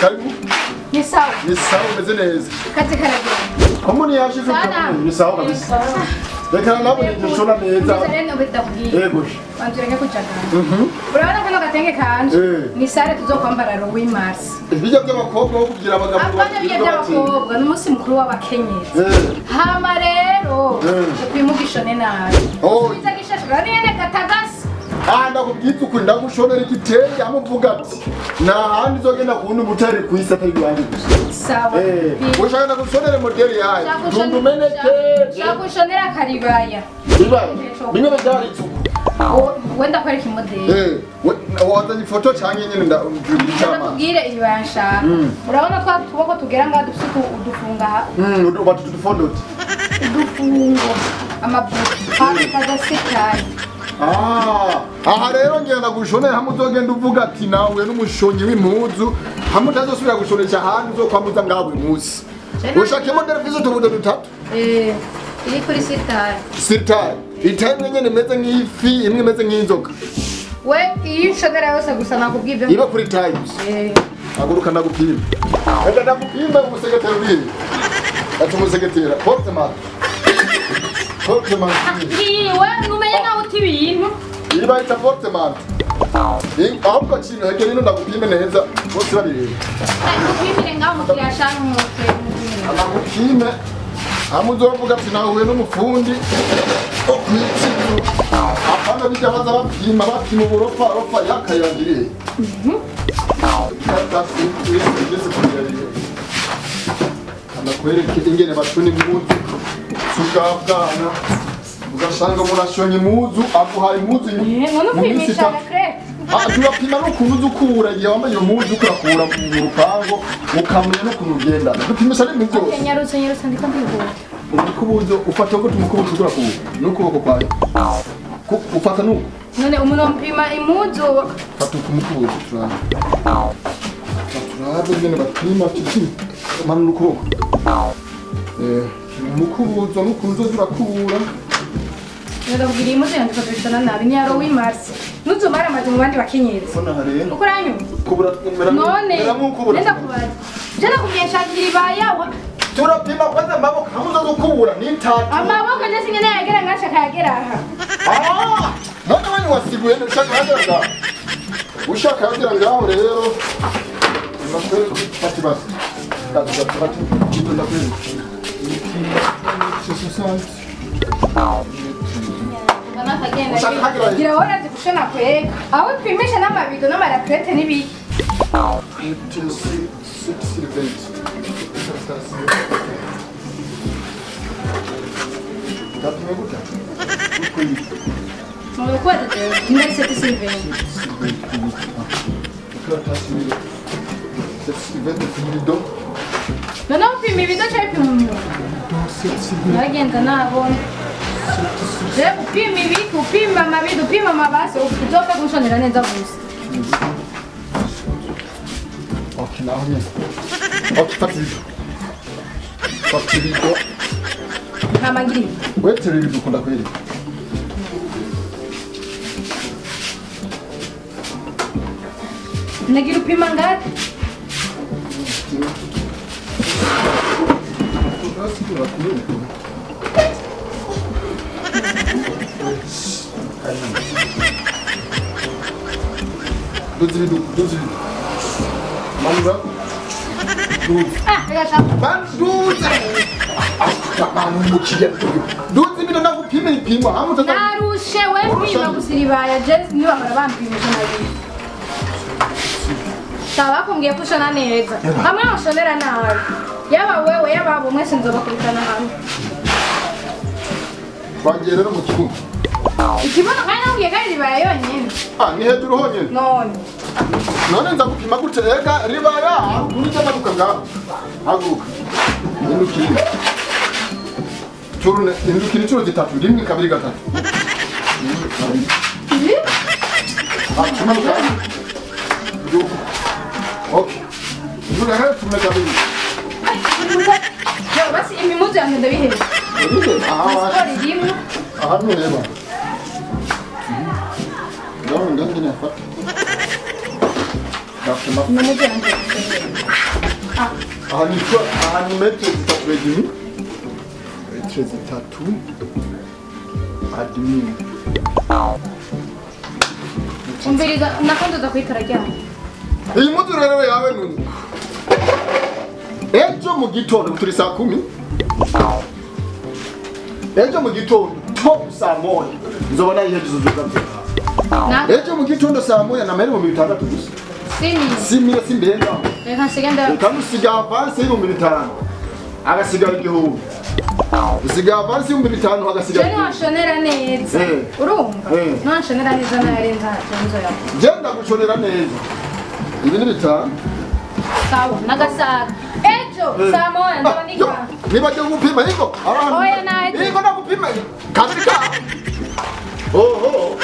Karibu. Ni sawa. Ni sawa umeze neza. Kazi karagenda. Komuni yashize ni sawa kabisa. Reka nabo nishona neza. Yego. Bantureke kucagana. Urabona kano gatenge kanje. Ni sare tuzokwambara Louis Mars. Ibijya by'abakobwa bo kugira abagabo. Apana bijya by'abakobwa n'umunsi mukuru w'abakenyezi. Hama rero twimugishone nabi. Biza gishashura nene katagasi. Ah ndakubwiza ukuri ndagushonera igitenge amuvuga ati nta handi uzogenda kubona umutari kwisi atari iwanjye gusa. Sawa. Ushaka ndagushonere modeli yayo. Ndumeneke. Ndagushonera karibaya. Ibaya. Bimwe byari isuku. Wenda kwereka imodeli. Wazanye ifoto canke nyene ndakubwira. Ndakubwire ibibaya nshaka. Urabona twa tuboko tugera ngaha dufite udufunga aha. Udufondote. Udufungo. Amabuto. Kadasikari. Aha rero ngenda gushonera hamwe uzogenda uvuga ati nawe n'umushonyi w'impuzu hamwe utazosubira gushonesha ahandi uzokwamuza ngaho buri munsi. Ushaka imodeli mfise utubuto dutatu? Iri kuri sitari. Sitari. Itayi imwe nyene imeze nk'ifi, imwe imeze nk'inzoka. We iyi nshonera yose gusa nakubwiye ibyo. Iba kuri tayi gusa. Haguruka ndagupima. Enda ndagupima umusegetera uriye. Ati umusegetera. Porte-manteau. Porte-manteau. Iwe numenye nawe uti ibintu. Iba ita porte-manteau. Ahubwo kintu hegere ino ndagupime neza bose babireba. Ndagupimire ngaho mukiriya ashaka umutwe. Ndagupime. Hamwe uzovuga ati nahuye n'umufundi. Kwitsinzu. Apana bijya baza bapima bapima uburofa rofa yakayangiriye. Ndakwereke ingene bashona impuzu z'ubwabwana ugasanga umuntu ashonye impuzu aguhaye impuzu mu minsi itatu. Turapima n'ukuntu uza ukura igihe wambaye iyo mpuzu ukarakura mu rupango ukamenya n'ukuntu ugendana. Dupimisha n'ibintu byose. Nyarutse nyarutse ndiko ndihuta. Umukubuzo ufata gute umukubuzo urakura n'ukuboko kwawe. Ufata nuko. None umuntu ampima impuzu fata umukubuzo turabe. Turabe nyene bapima tuti manura ukuboko. Umukubuzo n'ukuntu uzoza urakura. Ndakubwira iyi mpuzu yanjye ukazishona nabi ni ya Louis Mars. Nuzumara amaze mu bandi bakenyezi. Uko uranyumva? Kubura none nenda kubaza. Je nakubwiye nshakira ibaya turapima kwanza amaboko hamwe uzoza ukubura n'itatu. Amaboko nje singene yagera ngashaka yagera aha. None wani wasiguye ushaka yagera ngaho. Ushaka yagera ngaho rero. Ndakwereka basi. Ndakwereka ndakwereka. Gira warazi gushona kwega aho upimisha n'amabido n'amaraprete n'ibiki. None upima ibido canke upima umuntu? Nagenda nabona. Je upima ibiki, upima amabido, upima amabase, uzopfa kunshonera neza gusa. Okay, naho nyene. Okay, fata ibido. Fata ibido. Nkamangiriye. Wetere ibido ukunda kwereka. Nagira upima ngapi? Duzi duzi. Manura. Duzi. Duzi. Duzi ibido ndagupima ipimo hamwe utaza. Narushe we pima gusiribaya je niba bahora bampimisha nabi. Sawa kumbwiye ko ushona neza. Hamwe ushonera nabi. Yaba wewe yaba abo mwese nzobakubitana hamwe. Twagiye rero mu kibuga. Ikibuno kandi nakubwiye ko ari ribaya yonyene. Ni hejuru honyene. None. None nza gupima gute ega ribaya haruguru cyamanuka ngaho. Haguruka. Indukira. Turune indukira inshuro zitatu rimwe kabiri gatatu. Kabiri. Ah, tumanuka. Okay. Nduga tumwe kabiri. Yo basi imimuzu yanjye ndabiheza. Aha. Irimo. Aha nureba. Ndabona ngene nafata. Ndafuma. Imimuzu yanjye. Ah. Aha ni kwa aha ni metero zitatu edimi. Metero zitatu. Adimi. Umviriza nakondoza kwitara ryane. Iyi muzu rero yawe nuko. Ejo mu gitondo turi saa 10. Ejo mu gitondo top saa 1. Nzobona ihejezo z'ubwabyo. Ejo mu gitondo saa 1 na mahera 600 gusa. Simi simbirenga. Reka nsigenda. Reka musiga avance y'5,000. Agasiga igihumbi. Usiga avance y'5,000 agasiga. Je nashonera neza. Urumva? Nashonera neza narenza nzo yawe. Je ndagushonera neza. Ibi ni 5. Sawa, nagasaga. Ejo saa 1 ndabanika. Niba je gupima hiko? Oya naje. Hiko nakupima. Kabiri ka. Oho.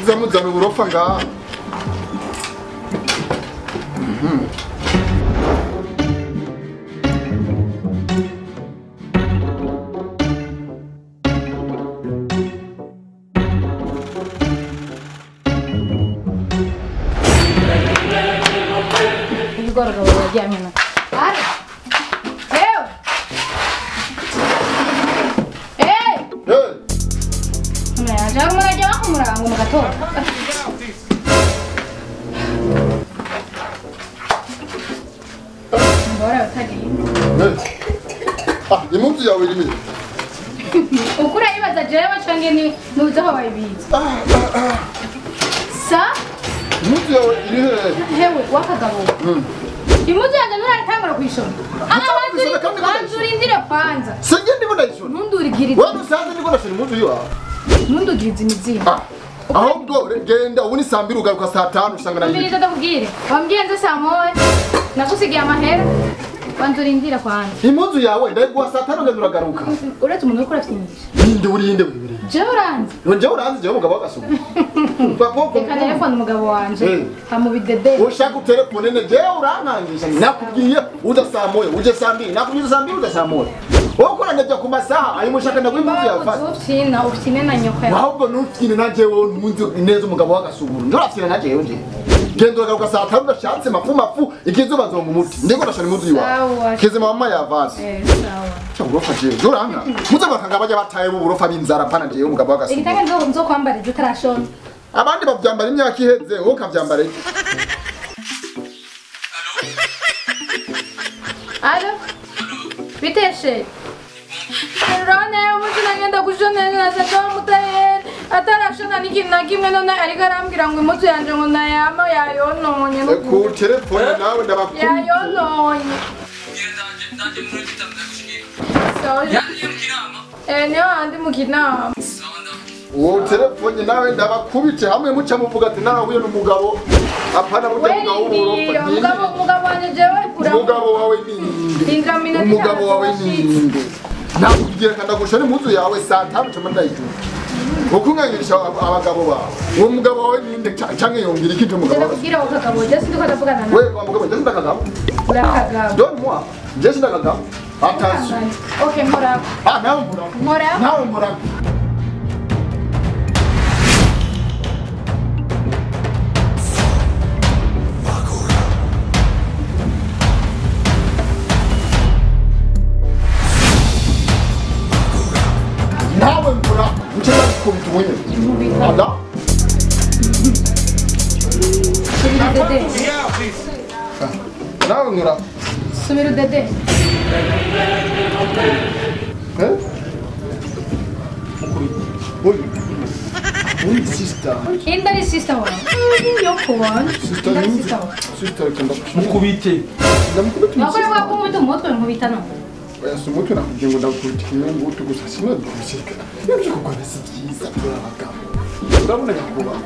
Uzamuzana uburofa ngaha. Impunzi yawe irimo. Ukura ibaza jewe canke ni nuza aho bayibiza. Sa? Impunzi yawe iri hehe? Hewe wakagabo. Impunzi yanjye nturatangura kuyishona. Banza urindire kwanza. Singe ndiko ndayishona. Ntundurigirize. Wewe usanze ndiko ndashona impunzi yawe. Ntundugirize imizinga. Ahubwo genda ubu ni saa 2 ugaruka saa 5 usanga nayo. Mbiriza ndakubwire. Wambwiye nze saa 1. Nagusigiye amahera. Banza urindire kwanza. Impunzi yawe ndayiguha saa 5 ngenda uragaruka. Uretse umuntu uriko urafyinisha. Ninde urinde wibiri. Jewe uranzi. Jewe uranzi jewe umugabo w'agasuku. Reka telefone umugabo wanje. Amubidede. Ushaka utelefone ne jewe urankangisha. Nakubwiye uza saa 1 uje saa 2 nakubwiye saa 2 uza saa 1. Wowe ndajya ku masaha ayo mushaka ndaguha impunzi yawe fata. Ufyina ufyine na nyoko yawe. Ahubwo nufyine na jewe ntunzi neza umugabo w'agasuguru. Ndurafyina na jewe nje. Genda uragaruka saa 5 ndashatse mafu mafu ikizuba nzo mu muti. Ndiko ndashana impunzi yawe. Kize mama yavase. Sawa. Cyo urofa jewe nduranga. Muze bakanga bajya bataye uburofa b'inzara pana jewe umugabo w'agasuguru. Igitenge nzo kwambara ibyo utarashona. Abandi bavyambara imyaka iheze wowe ukavyambara iki? Allo? Biteshe. Rone umunsi nagenda gushona nasanga mutayeri atarashona n'ikintu na kimwe none ariko arambwira ngo impuzu yanje ngo nayama yayononye. Ku telefone nawe ndabakubita. Yayononye. Niyo andi mu kinama. Uwo telefone nawe ndabakubite hamwe muca muvuga ati nawe n'umugabo apana burya mugabo w'uburofa. Umugabo wanje jewe kura. Umugabo wawe ni. Umugabo wawe ni. Nakubwira kandi gushora impuzu yawe saa 5 cuma ndayijura. Ukunganyirisha abagabo bawe. Uwo mugabo wawe ninde canke yongera ikije umugabo wawe? Ndakubwira wakagabo, je sindiko ndavugana nawe. Wewe wa mugabo je sindakagabo. Urakagabo. Donne moi. Je sindakagabo. Attention. Okay, mora. Ah, nawe mora. Mora. Nawe mora. Nawe mbura ncheza kubita wenye. Ada. Subira dede. Nawe ngura. Subira dede. Eh? Oi. Oi sister. Indari sister wa. Yoko wa. Sister sister. Sister kanda. Mukubite. Ndamukubita. Nakora kwa kumubita umutwe nkubita no. Oya si umutwe nakubwiye ngo ndakubita ikinyungutu gusa simwe ndakubita. Iyo byo kugwana si byiza turabagabo. Urabona nyakubahwa.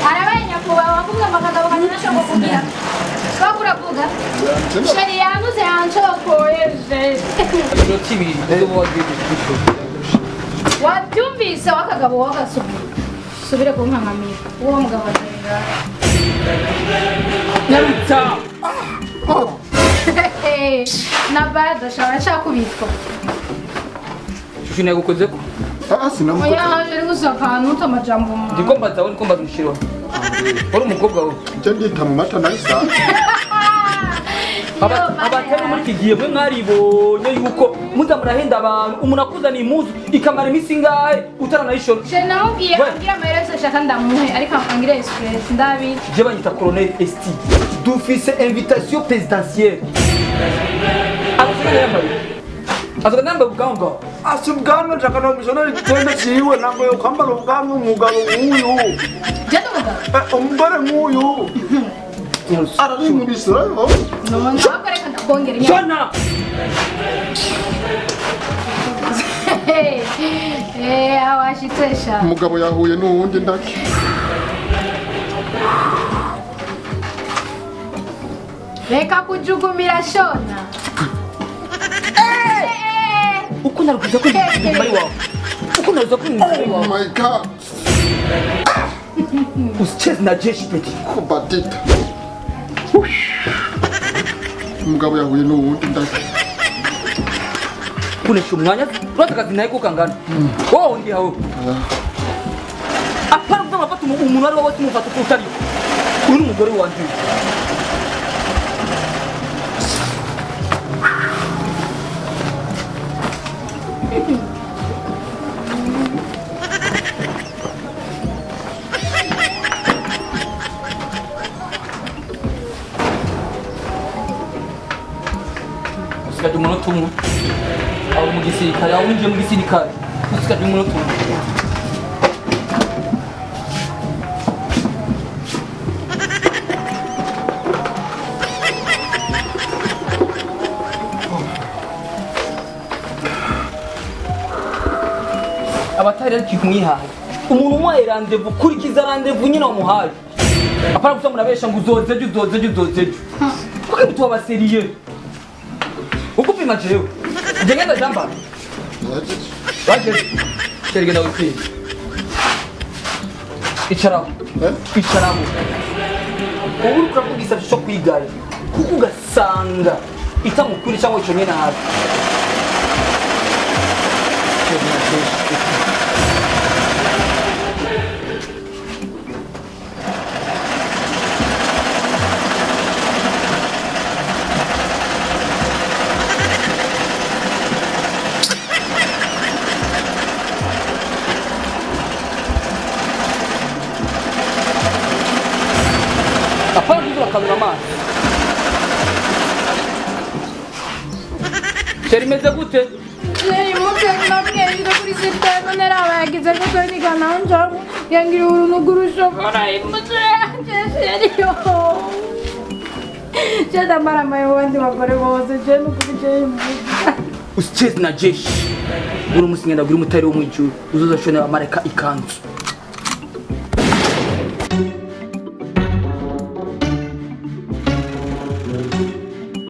Arabaye nyakubahwa wakuvuga amakagabo kandi nashobora kugira. Twakuravuga. Sheri yanuze yancokoyeje. Iminota ibiri nibwo wagiye gushora. Wabyumvise wakagabo wagasubira. Subire kunkankamira. Uwo mugabo atenga. Nyarutsa. Na bado shaka shakubitwa. Shushu nagukozeko? Ah sinamukoze. Oya haje gusoka nuto amajambo. Ndikombaza wowe ndikombaza umushiro. Uri umukobwa wowe. Je ndita mu mata nayisa. Abatari muri iki gihe mwe mwaribonye yuko muza murahenda abantu umuntu akuzana impuzu ikamara iminsi ingahe utaranayishora. Je namubwiye ambwira amahera yose ashaka ndamuhe ariko ambwira express ndabi. Je banyita colonel Esti. Dufise invitation présidentielle. Azoka namba ubwanwa. Asi ubwanwa nshaka no missionary gitende ciwe ntabwo yo kwambara ubwanwa umugabo nk'uyu. Je ndumugabo. Umugore nk'uyu. Arabinkubise rero. No, ntabwo reka ndakongera inyama. Shona. Awashitse sha. Umugabo yahuye n'uwundi ndaki. Reka kujugumira Shona. Uko narukuza ko ndi wawe. Uko narukuza ko ndi wawe. Oh my God. Usicheze na jeshi petit. Kubatita. Umugabo yahuye n'uwundi ndaki. Kunesha umwanya uretse naye kukangana. Wowe ndi hawe. Apana kuvuga bafata umuntu ari wowe tumufata uko utari. Uyu ni umugore wanje. Usigaje umunota umwe. Aho mu gisirikare, aho winjiye mu gisirikare. Usigaje umunota umwe. Abatari ari kumwihaye. Umuntu umuhaye rendez-vous, kurikiza rendez-vous nyine wamuhaye. Apana gusa murabesha ngo uzoze ejo, uzoze ejo, uzoze ejo. Kuko mtu wabaseriye. Ukupima jewe. Ngenda jamba. Waje. Serigenda wipima. Icharaho. Icharaho. Ubu uravuga cyo kwigaya. Kuko ugasanga itamukuri cyangwa ico nyene hafi. Apana kuza bakanura amaso. Sheri imeze gute? Sheri imutse namwe kuri sitano narabagize ko tonika nanje yangira urunugu rushobora imutse yanje Sheri yo. Je ndamara amaye abandi bagore bose je nukuri je imutse. Usicheze na jeshi. Uri umunsi ngenda guri mutari wo mwijuru uzoza shona amareka ikanzu.